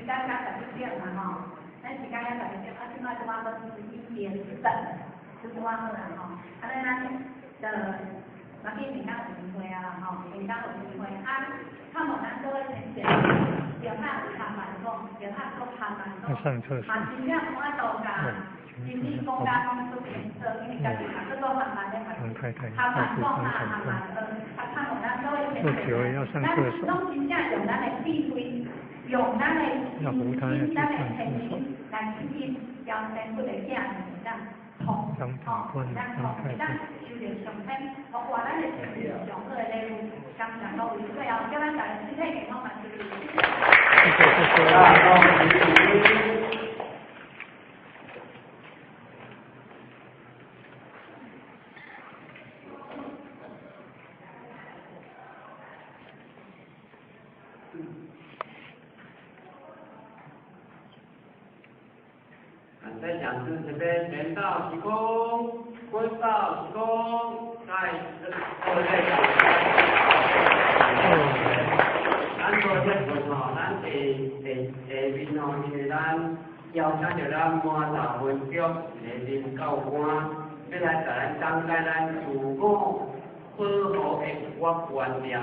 時間到11點啦吼，咱時間到十一點，啊，這擺拄仔好11點整，就拄仔好啦吼。按呢咱就嘛緊時間有機會啊啦吼，時間有機會啊，盼望咱各位先生，著較有參萬講，著較閣參萬講，嘛真正有法度共心理講甲講出清楚，因為家己嘛閣做慢慢咧嘛，參萬講啊，參萬講，啊，盼望咱各位先生，咱攏真正用咱的智慧，用咱的心，咱的誠心來吸引姚師傅的囝會當通，吼，會當通，會當收著上天予我咱的上好的禮物，感謝各位，最後祝咱大家身體健康，萬事如意。謝謝謝謝。在講師這邊，人道鞠躬，坤道鞠躬，在各位講。咱做這份吼，咱下下下面吼，因為咱邀請著咱滿島分局一个林教官，欲來共咱講解咱自我保護的國觀念。